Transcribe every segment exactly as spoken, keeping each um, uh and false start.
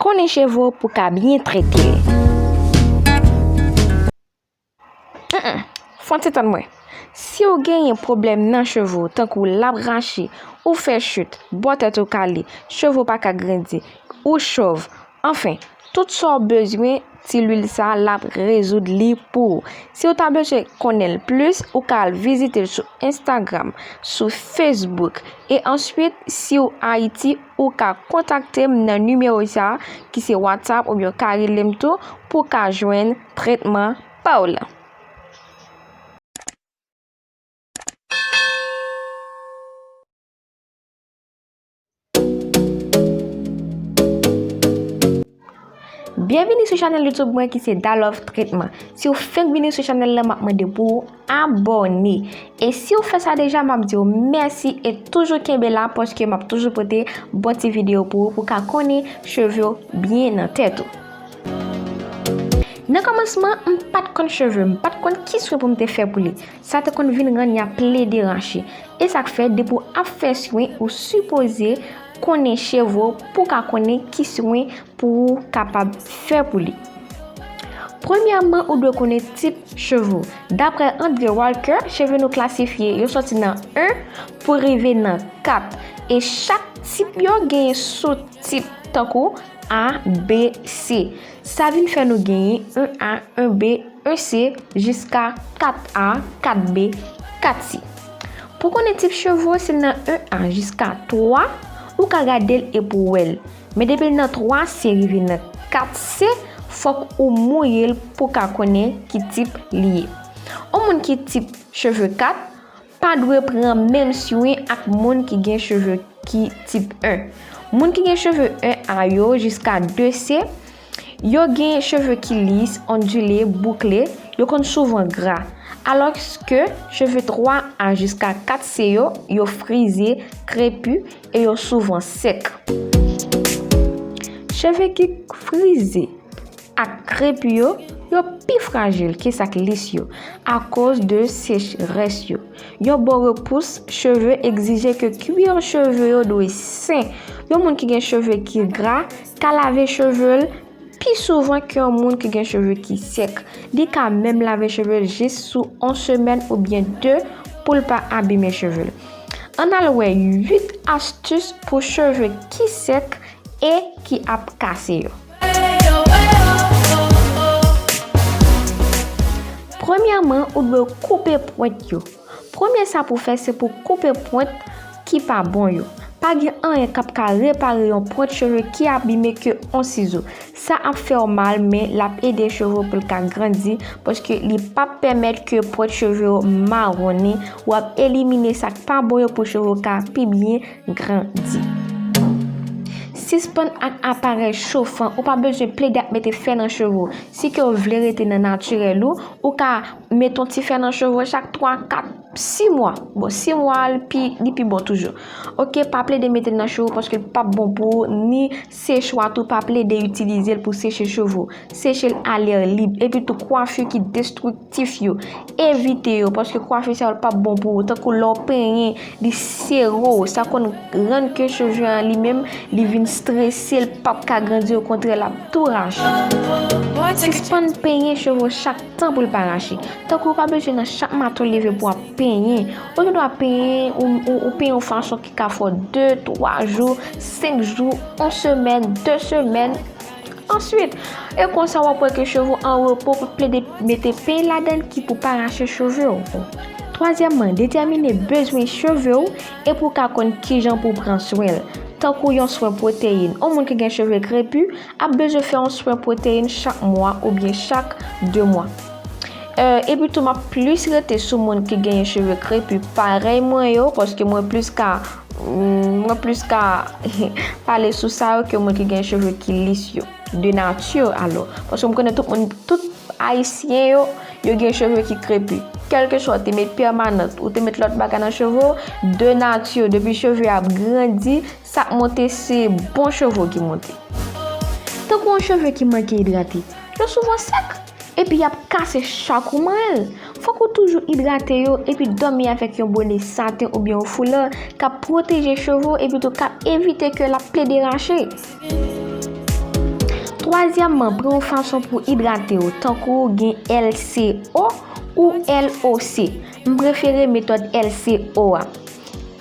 Konnen cheve w pou w ka byen trete l. Mm, mm. Fon ti tann mwen. Si w genyen pwoblèm nan cheve w, tankou l ap rache, ou fè chit, bò tèt ou kale, cheve w pa ka grandi, ou chòv, anfen, tout sa w bezwen, ti lwil sa l ap rezoud li pou ou. Si w ta bezwen konnen l plis, ou ka al vizite l sou Instagram, sou Facebook, e answit, si w Ayiti, ou ka kontakte m nan nimewo sa a, ki se WhatsApp, oubyen w ka rele m tou pou w ka jwenn tretman pa w lan. Byenvini sou chanèl YouTube mwen ki se Dalove Tretman. Si w fenk vini sou chanèl la, m ap mande pou w abòne. E si w fè sa deja, m ap di w mèsi e toujou kenbe la paske m ap toujou pote bon ti videyo pou ou, pou w ka konnen cheve w byen nan tèt ou. Nan kòmansman, m pa t konn cheve, m pa t konn ki swen pou m te fè pou li. Sa te konn vin rann y ap plede rache. E sa k fè, depi w ap fè swen, ou sipoze konnen cheve w pou w ka konnen ki swen pou w kapab fè pou li. Premyèman, ou dwe konnen tip cheve w. Daprè Andrew Walker, cheve nou klasifye, yo soti nan en pou rive nan kat. E chak tip yo genyen sou tip, tankou A, B, C. Sa vin fè nou genyen en A, en B, en C, jiska kat A, kat B, kat C. Pou konnen tip cheve w, se nan en A jiska twa, ou ka gade l epi w wè l. Men depi l nan twa C rive nan kat C, fòk ou mouye l pou w ka konnen ki tip li ye. Yon moun ki tip cheve kat pa dwe pran menm swen ak moun ki gen cheve ki tip en. Moun ki gen cheve en A yo jiska de C, yo gen cheve ki lis, ondile, boukle, yo konn souvan gra. Alòske cheve twa A jiska kat C yo, yo frize, krepi e yo souvan sèk. Cheve ki frize ak krepi yo, yo pi frajil ke sa k lis yo, akoz de sechrès yo. Yon bon repous cheve egzije ke kwir cheve yo dwe sen. Yon moun ki gen cheve ki gra ka lave cheve l pi souvan ke yon moun ki gen cheve ki sèk. Li ka menm lave cheve l jis sou yon semèn oubyen de pou l pa abime cheve l. Ann al wè uit astis pou cheve ki sèk e ki ap kase yo. Premyèman, ou dwe koupe pwent yo. Premye sa pou w fè, se pou w koupe pwent ki pa bon yo. Pa gen anyen k ap ka repare yon pwent cheve ki abime ke yon sizo. Sa ap fè w mal, men l ap ede cheve w pou l ka grandi, paske li p ap pèmèt ke pwent cheve w mawonnen. W ap elimine sa k pa bon yo pou cheve w ka pi byen grandi. Sispann ak aparèy chofan. Ou pa bezwen plede ap mete fè nan cheve w. Si ke w vle rete nan natirèl ou, ou ka mete yon ti fè nan cheve w chak twa, kat, sis mwa. Bon, sis mwa, li pi, li pi bon toujou. Oke, pa plede mete l nan cheve w paske l p ap bon pou ou, ni sechwa tou, pa plede itilize l pou seche cheve w. Seche l a lè lib. Epi tou, kwafi ki destriktif yo, evite yo, paske kwafi sa yo p ap bon pou ou. Tankou lè w penyen, li sere w, sa konn rann ke cheve an li menm, li vin strese, l p ap ka grandi, okontrè, l ap tou rache. Sispann penyen cheve w chak tan pou l pa rache. Tankou ou pa bezwen nan chak maten w leve pou w ap penyen. Ou gen dwa penyen, ou, ou, ou penyen yon fason ki ka fè w de, twa jou, senk jou, yon semèn, de semèn. Answit, e konsa w ap wè ke cheve w an repo, pou plede mete penyen ladan l ki pou pa rache cheve w. Twazyèmman, detèmine bezwen cheve w e pou w ka konn kijan pou w pran swen l. Tankou yon swen pwoteyin. Yon moun ki gen cheve krepi ap bezwen fè yon swen pwoteyin chak mwa oubyen chak de mwa. Euh, epi tou, m ap plis rete sou moun ki genyen cheve krepi parèy mwen yo, paske mwen plis ka, mm, mwen plis ka pale sou sa yo ke moun ki gen cheve ki lis yo, de nati, alò. Paske m konnen tout moun, tout Ayisyen yo, yo gen cheve ki krepi. Kèlkeswa ou te met pèmanant, ou te met lòt bagay nan cheve w, de nati, depi cheve ap grandi, sa k monte se bon cheve w ki monte. Tankou yon cheve ki manke idrate, yo souvan sèk, epi y ap kase chak ou manyen l. Fòk ou toujou idrate yo, epi dòmi avèk yon bone saten oubyen yon foulè k ap pwoteje cheve w, epi tou k ap evite ke l ap plede rache. Twazyèmman, pran yon fason pou idrate w, tankou gen L C O ou L O C. M prefere metòd L C O a.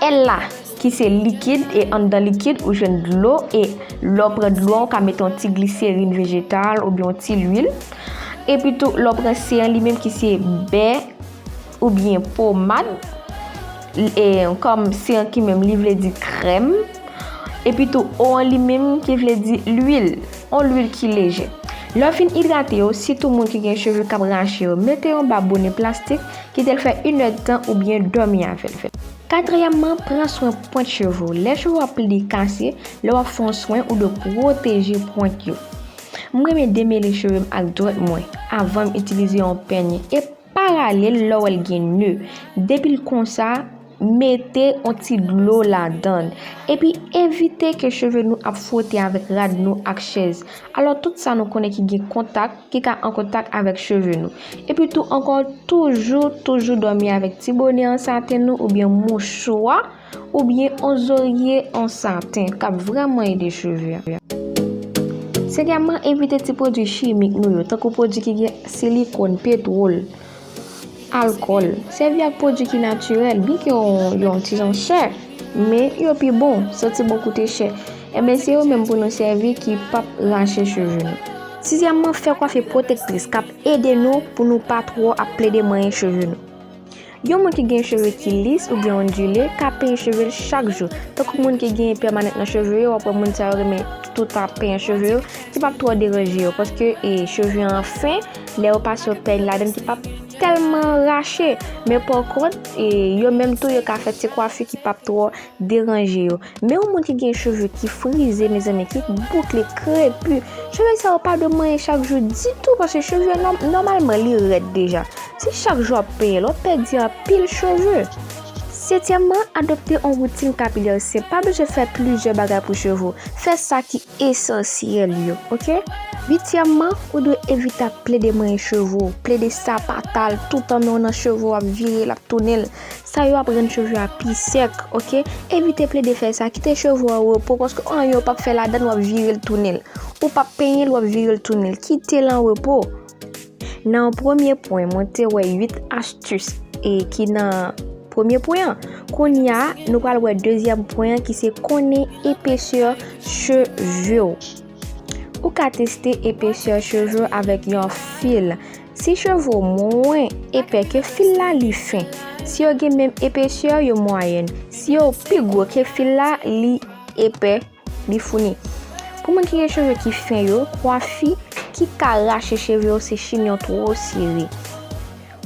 L la, ki se likid, e anndan likid, ou jwenn dlo, e lè w pran dlo a, ou ka mete yon ti gliserin vejetal oubyen yon ti lwil. Epi tou, lè w pran C an li menm ki se bè oubyen pomad, e, kòm C an ki menm li vle di krèm. Epi tou, O an li menm ki vle di lwil, yon lwil ki leje. Lè w fin idrate yo, sitou moun ki gen cheve k ap rache yo, mete yon bab bonè plastik, kite l fè inèdtan oubyen dòmi avè l. Katriyèmman, pran swen pwent cheve w. Lè cheve w ap plede kase, lè w ap fè yon swen, ou dwe pwoteje pwent yo. M renmen demele cheve m ak dwèt mwen avan m itilize yon pènye. E paralèl, lè w wè l gen ne, depi l konsa, mete yon ti dlo ladan l. Epi evite ke cheve nou ap fwote avèk rad nou ak chèz. Alò, tout sa nou konnen ki gen kontak, ki ka an kontak avèk cheve nou. Epi tou ankò, toujou, toujou dòmi avèk ti bonè an saten nou oubyen mouchwa oubyen yon zorye an saten k ap vrèman ede cheve. Senkyèmman, evite ti pwodui chimik nou yo, tankou pwodui ki gen silikòn, petwòl, alkòl. Sèvi ak pwodui ki natirèl, byenke yo, yo yon ti jan chè, men yo pi bon, santi bon, koute chè. Enben, se yo menm pou nou sèvi ki p ap rache cheve nou. Sizyèmman, fè kwafi pwotektris k ap ede nou pou nou pa twò ap plede manyen cheve nou. Yon moun ki gen cheve ki lis oubyen ondile ka penyen cheve l chak jou. Tankou moun ki gen pèmanant nan cheve yo, w ap wè moun sa yo renmen toutan ap penyen cheve yo, ki p ap twò deranje yo, paske, e, cheve an fen, lè yo pase yon pèny ladan l ki p ap tèlman rache. Men pa kont, e, yo menm tou yo ka fè ti kwafi ki p ap twò deranje yo. Men yon moun ki gen cheve ki frize, mezanmi, ki boukle, krepi, cheve sa yo pa dwe manyen chak jou ditou, paske cheve nò-, nòmalman li rèd deja. Si chak jou w ap penyen l, w ap pèdi anpil cheve. Setyèmman, adopte yon woutin kapilè senp. Pa bezwen fè plizyè bagay pou cheve w. Fè sa ki esansyèl yo, oke? Uityèmman, ou dwe evite ap plede manyen cheve w, plede sapatal toutan men w nan cheve w ap vire l ap tounen l. Sa yo ap rann cheve a pi sèk, oke? Evite plede fè sa, kite cheve w an repo, paske anyen w p ap fè ladan l, w ap vire l tounen l. Ou p ap penyen l, w ap vire l tounen l. Kite l an repo. Nan premye pwen, mwen te wè uit astis e ki nan premye pwen an. Kounye a, nou pral wè dezyèm pwen an ki se konnen epesè cheve w. Ou ka teste epesè cheve w avèk yon fil. Si cheve w mwen epè ke fil la, li fen. Si yo gen menm epesè, yo mwayèn. Si yo pi gwo ke fil la, li epè, li founi. Pou moun ki gen cheve ki fen yo, kwafi ki ka rache cheve yo se chinyon twò sere,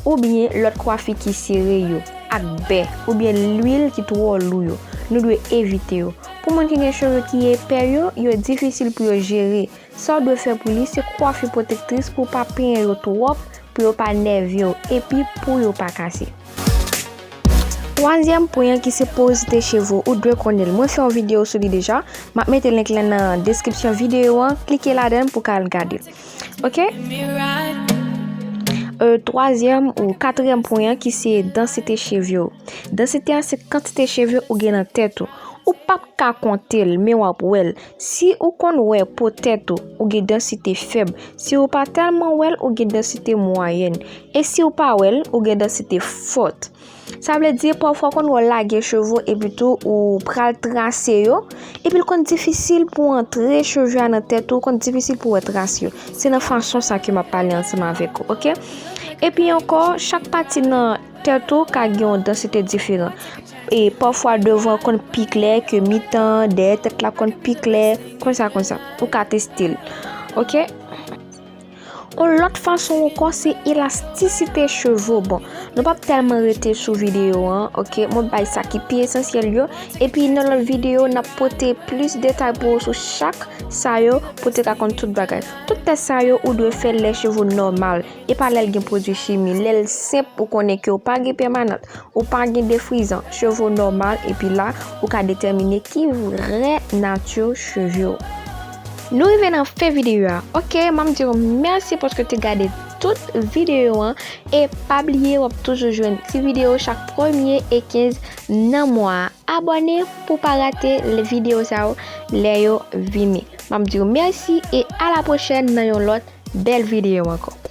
oubyen lòt kwafi ki sere yo, ak bè, oubyen lwil ki twò lou yo. Nou dwe evite yo. Pou moun ki gen cheve ki epè yo, yo difisil pou yo jere. Sa w dwe fè pou li, se kwafi pwotektris pou w pa penyen yo twòp, pou yo pa nève w, epi pou yo pa kase. Twazyèm pwen an ki se porozite cheve w, ou dwe konnen l. Mwen fè yon videyo sou li deja. M ap mete link lan nan deskripsyon videyo an. Klike ladan l pou w ka al gade l. Oke? E, twazyèm ou katriyèm pwen an ki se dansite cheve w. Dansite a se kantite cheve ou gen nan tèt ou. Ou p ap ka konte l, men w ap wè l. Si ou konn wè po tèt ou, ou gen dansite fèb. Si ou pa tèlman wè l, ou gen dansite mwayèn. E si ou pa wè l, ou gen dansite fòt. Sa vle di, pafwa w konn wè w lage cheve w, epi tou ou pral trase yo, epi l konn difisil pou w antre cheve a nan tèt ou, konn difisil pou w wè tras yo. Se nan fason sa ke m ap pale ansanm avèk ou, oke? Epi ankò, chak pati nan tèt ou ka gen yon dansite diferan. E pafwa devan konn pi klè ke mitan, dèyè tèt la konn pi klè, konsa, konsa. Ou ka teste l. Oke? Yon lòt fason ankò, se elastisite cheve w. Bon, nou p ap tèlman rete sou videyo an, oke? Mwen bay sa ki pi esansyèl yo. Epi nan lòt videyo, n ap pote plis detay pou ou sou chak sa yo, pou w te ka konn tout bagay. Tout tès sa yo, ou dwe fè lè cheve w nòmal. E pa lè l gen pwodui chimi. Lè l senp, ou konnen ke w pa gen pèmanant, ou pa gen defrizan, cheve w nòmal, epi la, ou ka detèmine ki vrè nati cheve w. Nou rive nan fen videyo a. Oke, m ap di w mèsi paske w te gade tout videyo an. E pa bliye, w ap toujou jwenn ti videyo chak premye e kenz nan mwa a. Abòne pou pa rate le videyo sa yo lè yo vini. M ap di w mèsi e a la pwochèn nan yon lòt bèl videyo ankò.